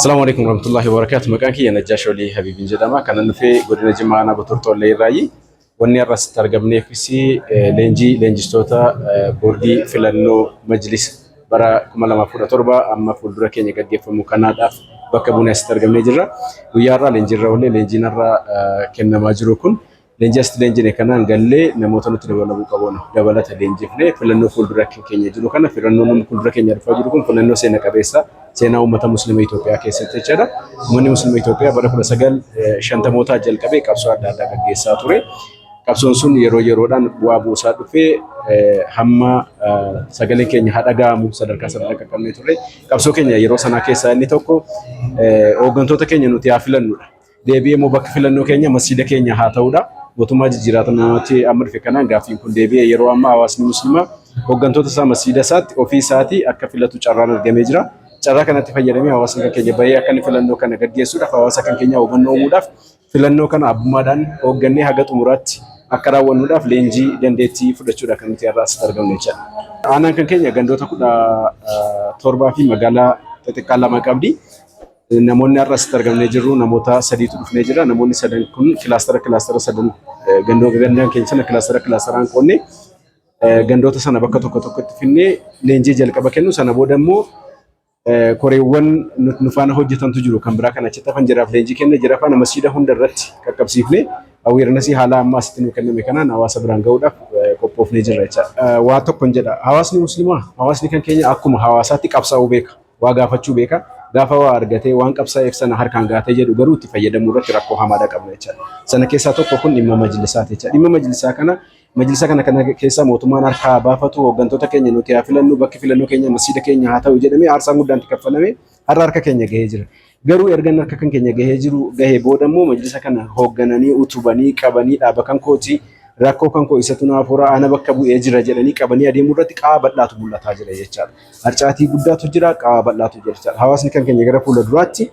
Asalaamu alaikum warahmatullahi wabarakatuh. Maqaan kiyya Najjaash Olii Habiibin jedhama. Kanan dhufee godina Jimmaa aanaa Botor Xoollee irraayi. Wanni har'a asitti argamneefis leenjii leenjistoota boordii filannoo majlisa bara 2017 amma fuuldura keenya gaggeeffamu kanaadhaaf bakka buunee asitti argamnee jirra. Guyyaa har'aa leenjiirra oolee leenjiin har'a kennamaa jiru kun leenjii asitti leenjine kanaan gallee namoota nutti dabalamuu qaban dabalata leenjifnee filannoo fuuldura keenya jiru kana filannoon fuuldura keenya dhufaa jiru kun filannoo seena qabeessa seenaa uummata musliima Itoophiyaa keessatti jechaadha. Uummanni musliima Itoophiyaa bara 1950mootaa jalqabee qabsoo adda addaa gaggeessaa ture. Qabsoon sun yeroo yeroodhaan bu'aa buusaa dhufee hamma sagaleen keenya haa dhaga'amu sadarkaa sana qaqqabnee turre. Qabsoo keenya yeroo sanaa keessaa inni tokko hooggantoota keenya nuti haa filannudha. Deebi'ee immoo bakki filannoo keenya masjiida keenya haa ta'udha. Mootummaa jijjiiramaatti amma dhufe kanaan gaaffiin kun deebi'ee yeroo ammaa hawaasni musliimaa hooggantoota isaa masjiida isaatti ofii isaatii akka filatu carraan argamee jira. Carraa kanatti fayyadamee hawaasni kan keenya bahee akka inni filannoo kana gaggeessuudhaaf hawaasa kan keenya hubannoo uumuudhaaf filannoo kana abbummaadhaan hooggannee haga xumuraatti akka raawwannuudhaaf leenjii dandeettii fudhachuudha kan nuti har'a asitti argamnu jechaadha. Aanaan kan keenya gandoota 17 fi magaalaa xixiqqaa 2 qabdi. Namoonni har'a asitti argamnee jirru namoota sadiitu dhufnee jira. Namoonni sadan kun kilaastara kilaastara sadan gandoota gandaan keenya sana kilaastara kilaastaraan qoonnee gandoota sana bakka tokko tokkotti finnee leenjii jalqaba kennu sana booda immoo koreewwan nu faana hojjetantu jiru kan biraa kan achitti hafan jiraaf leenjii kenna jira faana masjiida hunda irratti qaqqabsiifnee awareness haala ammaa asitti nu kenname kanaan hawaasa biraan gahuudhaaf qophoofnee jirra jechaadha. Waa tokkon jedha hawaasni musliimaa hawaasni kan keenya akkuma hawaasaatti qabsaa'uu beeka. Waa gaafachuu beeka. Gaafa waa argatee waan qabsaa'eef sana harkaan gaatee jedhu garuu itti fayyadamuu irratti rakkoo hamaadha qabna jechaadha. Sana keessaa tokko kun dhimma majlisaati jechaadha. Dhimma majlisaa kana majlisa kana kana keessaa mootummaan harkaa baafatu hooggantoota keenya nuti haa filannu bakki filannoo keenya masjiida keenya haa ta'u jedhamee aarsaan guddaan itti kaffalamee har'a harka keenya gahee jira. Garuu erga harka kan keenya gahee jiru gahee booda immoo majlisa kana hooggananii utubanii qabanii dhaaba kan kooti rakkoo kan koo isatu naaf horaa ana bakka bu'ee jira jedhanii qabanii adeemuu irratti qaama bal'aatu mul'ataa jira jechaadha. Harcaatii guddaatu jira, qaama bal'aatu jira jechaadha. Hawaasni kan keenya gara fuula duraatti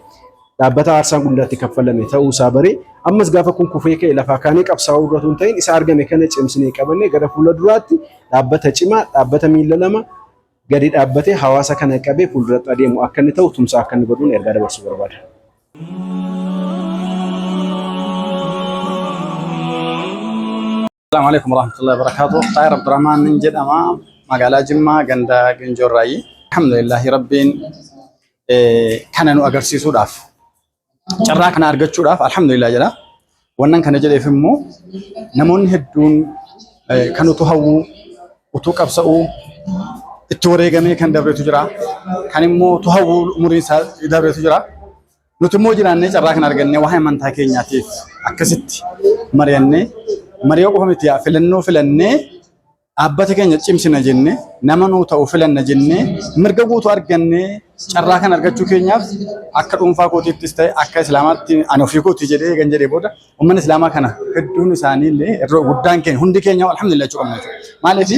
dhaabbata aarsaan guddaatti kaffalame ta'uu isaa baree ammas gaafa kun kufee ka'e lafaa kaanee qabsaa'uu irra hin ta'in isa argame kana cimsinee qabannee gara fuula duraatti dhaabbata cimaa, dhaabbata miila lama gadi dhaabbatee hawaasa kana qabee fuulduratti adeemu akka inni ta'u tumsa akka inni godhuun ergaa dabarsuu barbaada. Assalamu alaikum warahmatullahi wabarakatuh. Xaayir Abdurrahmaan nin jedhama. Magaalaa Jimmaa ganda Ginjoorraayi. Alhamdulillahi Rabbiin kana nu agarsiisuudhaaf carraa kana argachuudhaaf alhamdulillah jedha. Wannan kana jedheef immoo namoonni hedduun kan utuu hawwuu utuu qabsa'uu itti wareegamee kan dabretu jira. Kan immoo utuu hawwuu umuriin isaa dabretu jira. Nuti immoo jiraannee carraa kana argannee waa'ee amantaa keenyaatiif akkasitti mari'annee marii qofa miti yaa filannoo filannee dhaabbata keenya cimsina jennee nama nuu ta'u filanna jennee mirga guutuu argannee carraa kana argachuu keenyaaf akka dhuunfaa kootiittis ta'e akka islaamaatti ani ofii kootii jedhee kan jedhee booda uummanni islaamaa kana hedduun isaanii illee irra guddaan keenya hundi keenya alhamdulillah jechuu qabna jechuudha. Maaliif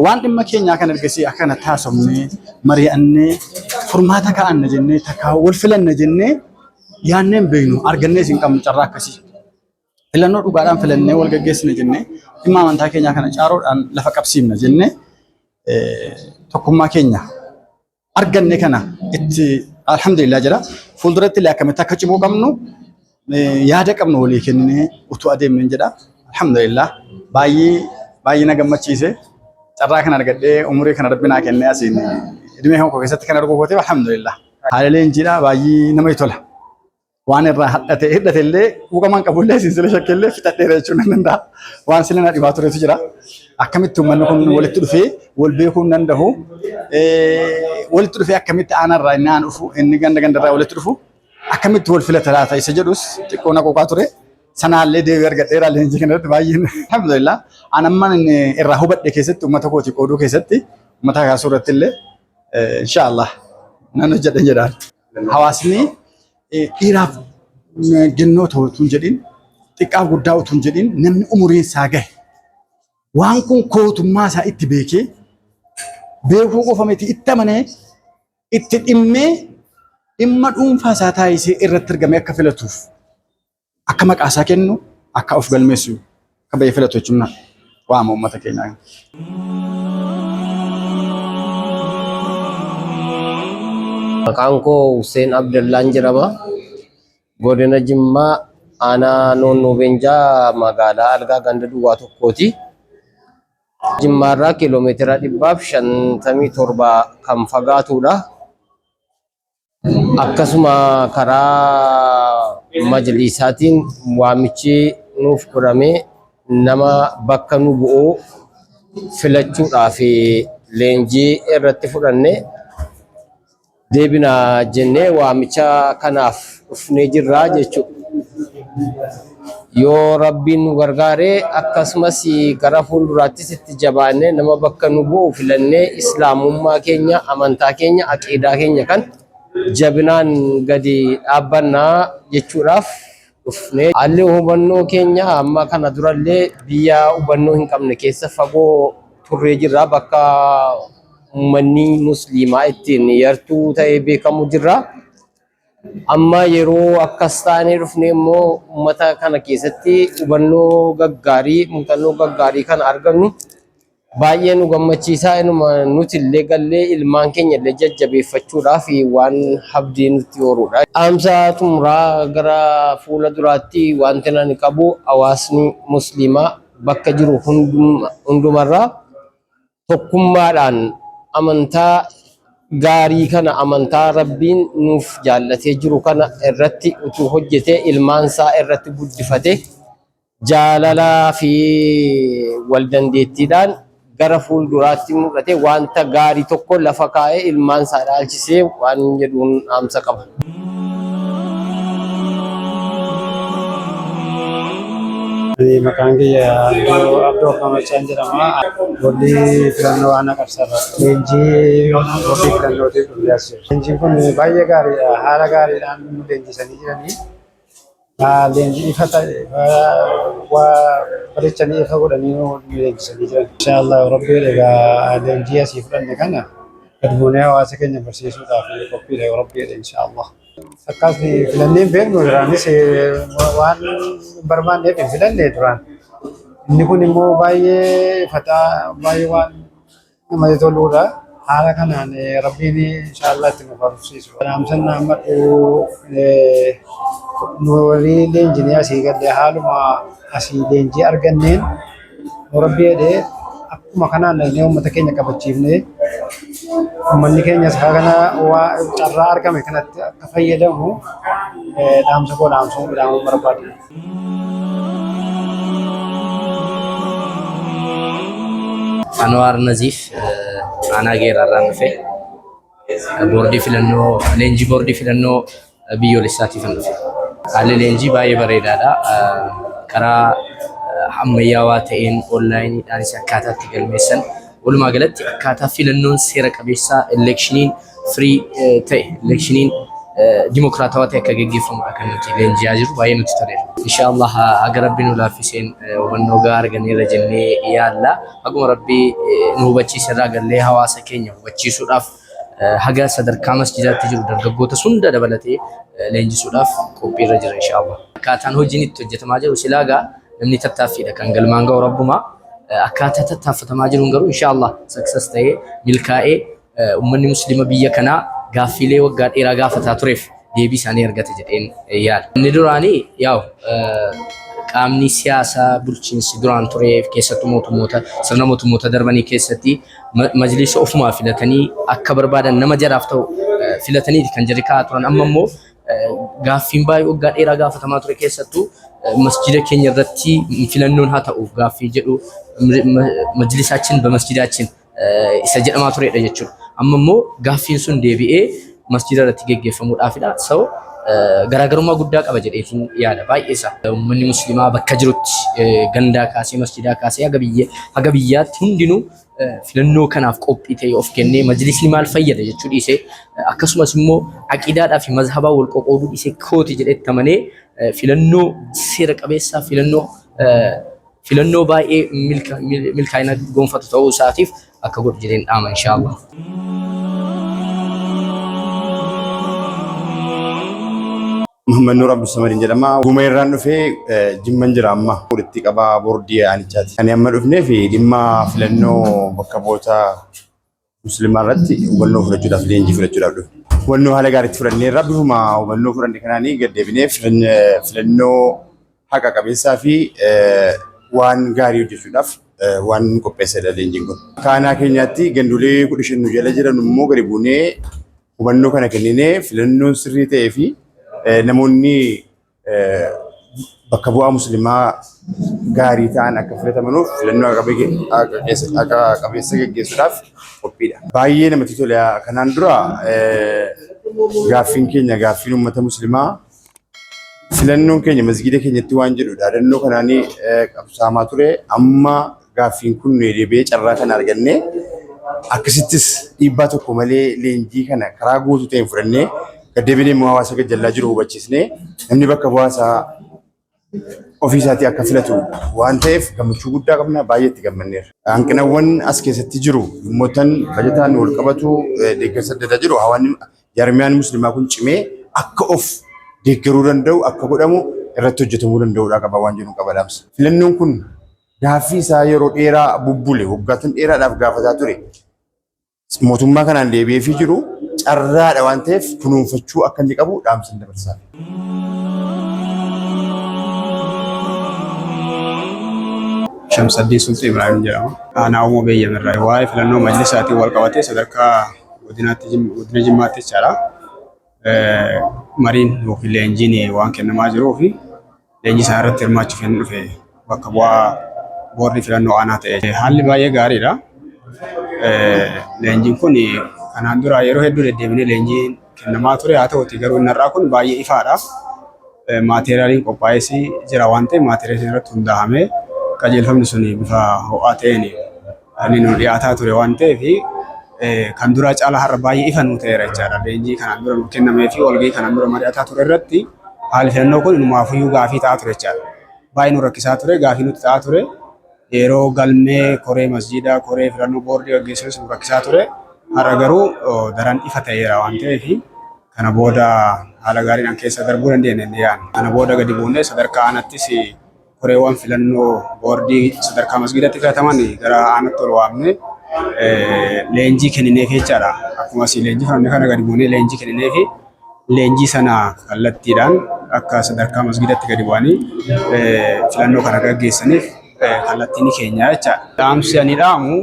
waan dhimma keenyaa kan ergasii akka kana taasifnee mari'annee furmaata kaa'anna jennee takka wal filanna jennee yaannee hin beeknu argannees hin qabnu carraa akkasii. Filannoo dhugaadhaan filannee wal gaggeessina jennee dhimma amantaa keenyaa kana caaroodhaan lafa qabsiifna jennee tokkummaa keenya arganne kana itti alhamdulillah jedha. Fuulduratti illee akkamitti akka cimuu qabnu yaada qabnu walii kenninee utuu adeemne jedha. Alhamdulillah baay'ee baay'ee na gammachiise. Carraa kana argadhee umurii kana rabbi naa kennee asiin idimee kan koo keessatti kan arguu kootiif alhamdulillah. Haala leenjiidha baay'ee namatti tola. Waan irraa hadhate hidhate illee quuqamaan qabu illee sinsila shakke illee fixadheera jechuun nan danda'a. Waan sila na dhibaa turetu jira. Akkamitti uummanni kun walitti dhufee wal beekuu hin danda'u. Walitti dhufee akkamitti aanarraa inni aan dhufu inni ganda gandarraa walitti dhufu akkamitti wal filata laata isa jedhus xiqqoo na quuqaa ture. Sanaallee deebii argadheera leenjii kanarratti baay'een alhamdulillah. An amma irraa hubadhe keessatti uummata kooti qooduu keessatti uummata kaasuu irratti illee inshaallah nan hojjedha jedhaan. Hawaasni dhiiraaf gennoo ta'u utuu hin jedhin xiqqaaf guddaa utuu hin jedhin namni umuriin isaa gahe waan kun kootummaa isaa itti beekee beekuu qofa miti itti amanee itti dhimmee dhimma dhuunfaa isaa taasisee irratti argamee akka filatuuf akka maqaa isaa kennu akka of galmeessu akka bahee filatu jechuun waama uummata keenyaa. Maqaan koo Hussein Abdallaan jedhama. Godina Jimmaa aanaa Noonnoo Beenjaa magaalaa Algaa ganda duwwaa tokkooti. Jimmaarraa kiiloomeetira 157 kan fagaatudha. Akkasuma karaa majliisaatiin waamichi nuuf godhamee nama bakka nu bu'u filachuudhaaf leenjii irratti fudhanne deebina jennee waamicha kanaaf dhufnee jirra jechuudha. Yoo Rabbiin nu gargaare akkasumas gara fuulduraattis itti jabaannee nama bakka nu bu'u filannee islaamummaa keenya, amantaa keenya, aqiidaa keenya kan jabinaan gadi dhaabbannaa jechuudhaaf dhufne. Haalli hubannoo keenya amma kana durallee biyya hubannoo hin qabne keessa fagoo turree jirra. Bakka uummanni musliimaa ittiin yartuu ta'ee beekamu jirra. Amma yeroo akkas taanee dhufne immoo uummata kana keessatti hubannoo gaggaarii, muuxannoo gaggaarii kana argannu baay'ee nu gammachiisaa. Inuma nuti illee gallee ilmaan keenya illee jajjabeeffachuudhaaf waan abdii nutti horudha. Dhaamsa xumuraa gara fuula duraatti wanti ani qabu hawaasni musliimaa bakka jiru hundumarraa tokkummaadhaan amantaa gaarii kana amantaa Rabbiin nuuf jaallatee jiru kana irratti utuu hojjetee ilmaansaa irratti guddifate jaalalaa fi wal dandeettiidhaan gara fuulduraatti mul'ate wanta gaarii tokko lafa kaa'ee ilmaansaa dhaalchisee waan jedhuun dhaamsa qaba. Maqaan kiyya Abdoo Abbaa Macaan jedhama. Boordii filannoo aanaa Qabsaarra. Leenjii boordii filannootiif dhufee as jira. Leenjiin kun baay'ee gaariidha. Haala gaariidhaan nu leenjisanii jiranii. Leenjii ifa ta'e waa bareechanii ifa godhanii nu leenjisanii jiran. Inshaallah Rabbiin egaa leenjii asii fudhanne kana gad buunee hawaasa keenya barsiisuudhaaf qophiidha Rabbiin inshaallah. Akkas filannee hin beeknu duraanis waan barbaanneef hin filanne duraan. Inni kun immoo baay'ee ifataa baay'ee waan namatti toludha. Haala kanaan Rabbiin inshaallah itti nuuf haaromsiisu. Dhaamsan naammadhu nu warri leenjinee asii galle haaluma asii leenjii arganneen nu Rabbi jedhee akkuma kanaan dhaqnee uummata keenya qabachiifnee uummanni keenyas haa kana waa carraa argame kanatti akka fayyadamu dhaamsa koo dhaamsuu dhaamuu barbaada. Anwaar Naziif aanaa Geeraarraan dhufe. Boordii filannoo leenjii boordii filannoo biyyoolessaatiif kan dhufe. Haalli leenjii baay'ee bareedaadha. Karaa ammayyaawaa ta'een onlaayiniidhaanis akkaataa itti galmeessan walumaa galatti akkaataa filannoon seera qabeessaa elekshiniin firii ta'e elekshiniin dimokiraatawaa ta'e akka geggeeffamudha kan nuti leenji'aa jirru baay'ee nutti toleera. Inshaallah haga rabbi nu laaffiseen hubannoo gahaa arganneerra jennee yaalla. Haguma rabbi nu hubachiise irraa gallee hawaasa keenya hubachiisuudhaaf haga sadarkaa masjidaatti jiru dargaggoota hunda dabalatee leenjisuudhaaf qophiirra jira inshaallah. Akkaataan hojiin itti hojjetamaa jiru silaa gaa namni tattaaffiidha kan galmaan ga'u rabbuma. Akkaataa tattaaffatamaa jiruun garuu inshaallah success ta'ee milkaa'ee uummanni musliima biyya kanaa gaaffiilee waggaa dheeraa gaafataa tureef deebii isaanii argata jedheen yaada. Inni duraanii yaa'u qaamni siyaasaa bulchiinsi duraan ture keessattuu mootummoota sirna mootummoota darbanii keessatti majlisa ofumaa filatanii akka barbaadan nama jaraaf ta'u filataniiti kan jarri kaa'aa turan. Amma immoo gaaffiin baay'ee waggaa dheeraa gaafatamaa ture keessattuu masjida keenya irratti filannoon haa ta'u gaaffii jedhu majlisaachin bamasjidaachin isa jedhamaa turedha jechuudha. Amma immoo gaaffiin sun deebi'ee masjida irratti geggeeffamuudhaafidha. So garaagarummaa guddaa qaba jedheetiin yaada baay'ee isaa. Uummanni musliimaa bakka jirutti gandaa kaasee masjidaa kaasee haga biyya haga biyyaatti hundinuu filannoo kanaaf qophii ta'e of kennee majlisni maal fayyada jechuu dhiisee akkasumas immoo aqiidaadhaa fi mazhabaa wal qoqqooduu dhiisee kooti jedhee itti amanee filannoo seera qabeessaa filannoo filannoo baay'ee milkaa'ina gonfatu ta'uu isaatiif akka godhu jedheen dhaama inshaallah. Muhammad Nuur Abdulsamadiin jedhama. Guma irraan dhufee Jimman jira amma. Walitti qabaa boordii aanichaati. Ani amma dhufnee fi dhimma filannoo bakka bu'oota musliimaa irratti hubannoo fudhachuudhaaf leenjii fudhachuudhaaf dhufe. Hubannoo haala gaariitti fudhanneerra. Bifuma hubannoo fudhanne kanaanii gad deebinee filannoo haqa qabeessaa fi waan gaarii hojjechuudhaaf waan qopheessedha leenjiin kun. Akka aanaa keenyaatti gandolee 15 nu jala jiran immoo gadi buunee hubannoo kana kenninee filannoon sirrii ta'ee fi namoonni bakka bu'aa muslimaa gaarii ta'an akka filatamanuuf filannoo haqa qabeessa gaggeessuudhaaf qophiidha. Baay'ee namatti tola. Kanaan dura gaaffiin keenya gaaffiin uummata muslimaa filannoon keenya masgiida keenyatti waan jedhu dhaadannoo kanaan qabsaamaa ture. Amma gaaffiin kun nu deebi'ee carraa kana argannee akkasittis dhiibbaa tokko malee leenjii kana karaa guutuu ta'een fudhannee gad deebinee immoo hawaasa gajjallaa jiru hubachiisnee namni bakka bu'aa isaa ofii isaatii akka filatu waan ta'eef gammachuu guddaa qabna, baay'ee itti gammanneerra. Hanqinawwan as keessatti jiru dhimmoottan bajataan wal qabatu, deeggarsa adda addaa jiru, hawaasni jaarmiyaan muslimaa kun cimee akka of deeggaruu danda'u akka godhamu irratti hojjetamuu danda'uudha qaba waan jedhu qaba dhaamsa. Filannoon kun gaaffii isaa yeroo dheeraa bubbule waggaattan dheeraadhaaf gaafataa ture mootummaa kanaan deebi'eefii jiru carraadha waan ta'eef kunuunfachuu akka inni qabu dhaamsa dabarsaa. Shamsaddin Sulxii Ibrahim jedhama. Aanaa Oomoo Beeyyamirraa. Waa'ee filannoo majlisaatiin wal qabatee sadarkaa godinaatti, godina Jimmaatti jechaadha. Mariin yookiin leenjiin waan kennamaa jiruu fi leenjii sana irratti hirmaachuuf hin dhufe bakka bu'aa boordii filannoo aanaa ta'e. Haalli baay'ee gaariidha. Leenjiin kun kanaan dura yeroo hedduu deddeebinee leenjiin kennamaa ture, haa ta'uti garuu inni har'aa kun baay'ee ifaadha. Maateeriyaaliin qophaa'es jira waan ta'eef maateeriyaalii irratti hundaa'amee qajeelfamni sun bifa ho'aa ta'een kan nu dhiyaataa ture waan ta'eef kan duraa caalaa har'a baay'ee ifa nuu ta'eera jechaadha. Leenjii kanaan dura nu kennamee fi walgahii kanaan dura mari'ataa ture irratti haalli filannoo kun inumaafuyyuu gaafii ta'aa ture jechaadha. Baay'ee nu rakkisaa ture, gaafii nutti ta'aa ture. Yeroo galmee koree masjiidaa, koree filannoo boordii gaggeessuus nu rakkisaa ture. Har'a garuu daran ifa ta'eera waan ta'eef kana booda haala gaariidhaan keessa darbuu dandeenya inni yaadna. Kana booda gadi buunee sadarkaa aanattis koreewwan filannoo boordii sadarkaa masgiidatti filataman gara aanatti ol waamnee leenjii kennineef jechaadha. Akkuma asii leenjii fudhanne kana gadi buunee leenjii kennineef, leenjii sana kallattiidhaan akka sadarkaa masgiidatti gadi bu'anii filannoo kana gaggeessaniif kallattii ni keenya jechaadha. Dhaamsi ani dhaamu,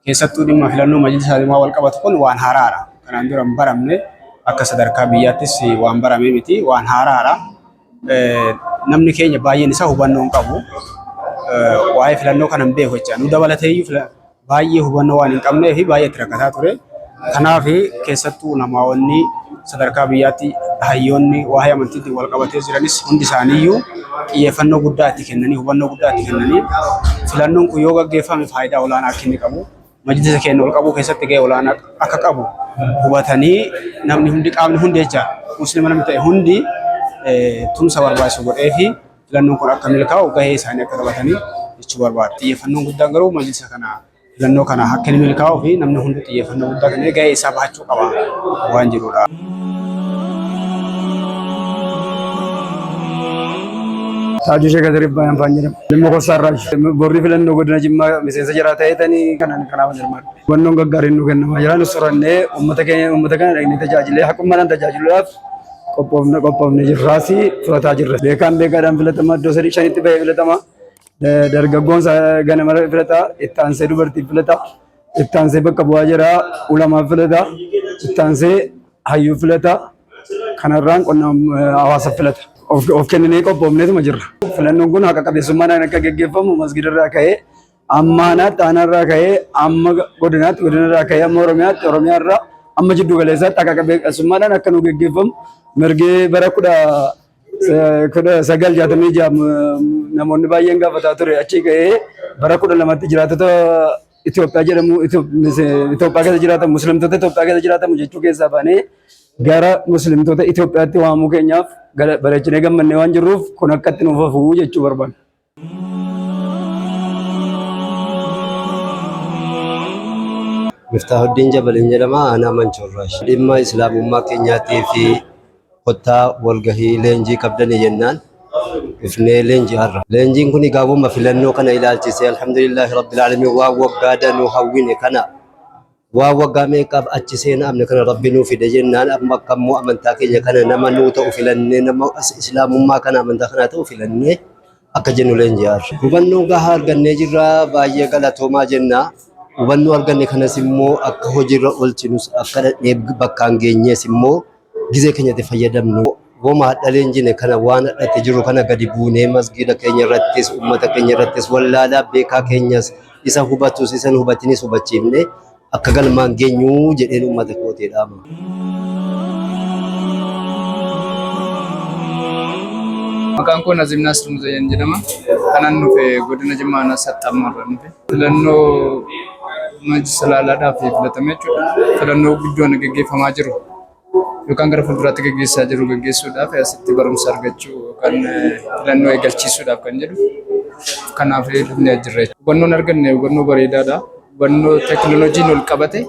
keessattuu dhimma filannoo majlisa waan wal qabatu kun waan haaraadha. Kanaan dura hin baramne, akka sadarkaa biyyaattis waan barame miti, waan haaraadha. Namni keenya baay'een isaa hubannoo hin qabu. Waa'ee filannoo kana hin beeku jecha. Nu dabalatee iyyuu baay'ee hubannoo waan hin qabnee fi baay'ee itti rakkataa ture. Kanaaf keessattuu namaawwanni sadarkaa biyyaatti hayyoonni waa'ee amantiitiin wal qabatee jiranis hundi isaaniiyyuu xiyyeeffannoo guddaa itti kennanii, hubannoo guddaa itti kennanii, filannoon kun yoo gaggeeffame faayidaa olaanaa akka inni qabu, majlisa keenya ol qabuu keessatti gahee olaanaa akka qabu hubatanii, namni hundi, qaamni hundi jecha, muslima namni ta'e hundi tumsa barbaachisu godhee fi filannoon kun akka milkaa'u gahee isaanii akka taphatanii jechuu barbaada. Xiyyeeffannoon guddaan garuu majlisa kana, filannoo kana akka inni milkaa'uu fi namni hundi xiyyeeffannoo guddaa kennee gahee isaa bahachuu qaba waan jedhudha. Taajuu Sheek Kadir Ibrahim Faan jedhama. Dhimma Kossaarraa boordii filannoo godina Jimmaa miseensa jiraa ta'eetanii kanaan kanaaf hirmaadha. Hubannoon gaggaariin nu kennamaa jira. Nus horannee uummata keenya, uummata kana dhaqnee tajaajilee haqummaadhaan tajaajiluudhaaf qophoofne qophoofne jirraas fudhataa jirra. Beekaan beekaadhaan filatama, iddoo sadii shanitti bahee filatama. Dargaggoon ganama filata, itti aansee dubartii filata, itti aansee bakka bu'aa jira, ulamaa filata, itti aansee hayyuu filata, kanarraan qonna hawaasa filata. Of kenninee qophoofneetuma jirra. Filannoon kun haqa qabeessummaadhaan akka geggeeffamu masgidarraa ka'ee amma aanaatti, aanaarraa ka'ee amma godinaatti, godinarraa ka'ee amma Oromiyaatti, Oromiyaarraa amma jiddu galeessaatti haqa qabeessummaadhaan akka nu geggeeffamu, mirgee bara 1966 namoonni baay'een gaafataa ture achii ka'ee bara 12tti jiraattota Itoophiyaa jedhamu, Itoophiyaa keessa jiraatan, muslimtoota Itoophiyaa keessa jiraatamu jechuu keessaa baanee gara muslimtoota Itoophiyaatti waamuu keenyaaf bareechinee gammannee waan jirruuf kun akka itti nuuf hafuu jechuu barbaanna. Miftaahuddin Jabaliin jedhama, aanaa Manchoorraash. Dhimma islaamummaa keenyaatii fi kottaa walgahii leenjii qabdanii jennaan dhufnee leenjii har'a. Leenjiin kun gaafuma filannoo kana ilaalchisee, alhamdulillaahi rabbil aalamiin, waan waggaa danuu hawwine kana Waan waggaa meeqaaf achi seenaamne kana Rabbi nuu fide jennaan amma akka immoo amantaa keenya kana nama nuu ta'u filannee nama islaamummaa kana amantaa kanaa ta'u filannee akka jennu leenji'aarra. Hubannoo gahaa argannee jirra baay'ee galatoomaa jenna. Hubannoo arganne kanas immoo akka hojiirra oolchinus akka dhaqnee bakkaan geenyees immoo gizee keenyatti fayyadamnu. Woma hadha leenjine kana waan hadhatti jiru kana gadi buunee masgiida keenya irrattis uummata keenya irrattis wallaalaa beekaa keenyas isa hubatus isa hin hubatinis hubachiifne akka galmaan geenyu jedheen uummata kootii dhaama. Maqaan koo Naziim Naasir Muzayyan jedhama. Kanan dhufe godina Jimmaa aanaa Saxxammaa irraa dhufe. Filannoo majlisa laalaadhaaf filatame jechuudha. Filannoo gidduun gaggeeffamaa jiru yookaan gara fuulduraatti gaggeessaa jiru gaggeessuudhaaf asitti barumsa argachuu yookaan filannoo eegalchiisuudhaaf kan jedhu kanaaf dhufnee jirra. Hubannoon arganne hubannoo bareedaadha. Hubannoo teekinooloojiin ol qabate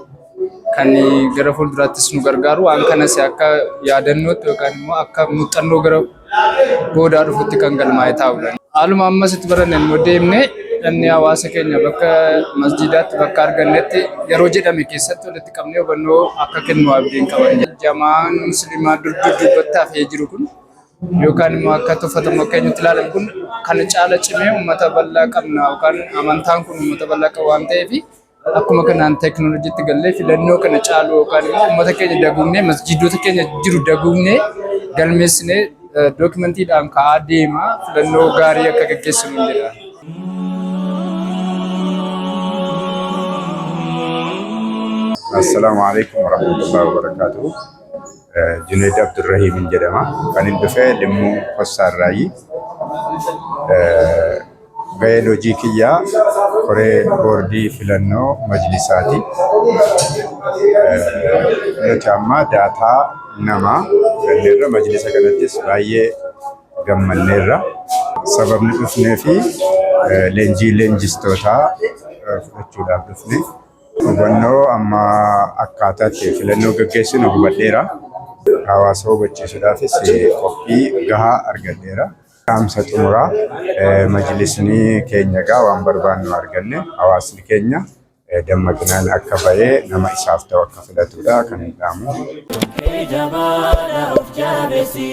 kan gara fuulduraattis nu gargaaru waan kanas akka yaadannootti yookaan immoo akka muuxannoo gara boodaa dhufutti kan galmaa'ee taa'udha. Haaluma ammas itti baranne immoo deemnee dhanni hawaasa keenya bakka masjiidaatti bakka argannetti yeroo jedhame keessatti walitti qabnee hubannoo akka kennu abdiin qaban. Jamaan musliimaa dur dur dubbatti hafee jiru kun yookaan immoo akka tuffatamu akka eenyutti ilaalamu kun kana caala cimee uummata bal'aa qabna yookaan amantaan kun uummata bal'aa qaba waan ta'eef akkuma kanaan teekinooloojiitti gallee filannoo kana caalu yookaan immoo uummata keenya daguugnee masjiidota keenya jiru daguugnee galmeessinee dookimantiidhaan ka'aa deema filannoo gaarii akka gaggeessinu jedha. Assalaamu alaikum warahmatullahi wabarakatuh. Junaid Abdurrahiim jedhama. Kan hin dhufe Limmuu Kossaarraayi. Gaheen hojii kiyyaa koree boordii filannoo majlisaati. Nuti amma daataa namaa filanneerra majlisa kanattis baay'ee gammanneerra. Sababni dhufnee fi leenjii leenjistootaa fudhachuudhaaf dhufne. Hubannoo amma akkaataa itti filannoo gaggeessinu hubadheera. Hawaasa hubachiisuudhaafis qophii gahaa argadheera. Dhaamsa xumuraa majlisni keenya egaa waan barbaannu arganne hawaasni keenya dammaqinaan akka bahee nama isaaf ta'u akka filatudha kan hin dhaamu. Jabaadha of jabeessi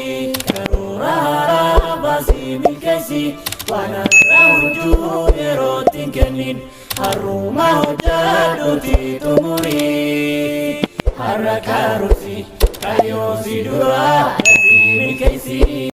karoora haaraa baasii milkeessi waan har'a hojjuu yerootti hin kennin har'uma hojjadhuuti xumurii har'a karoorsi kaayyoo si dura dafii milkeessi.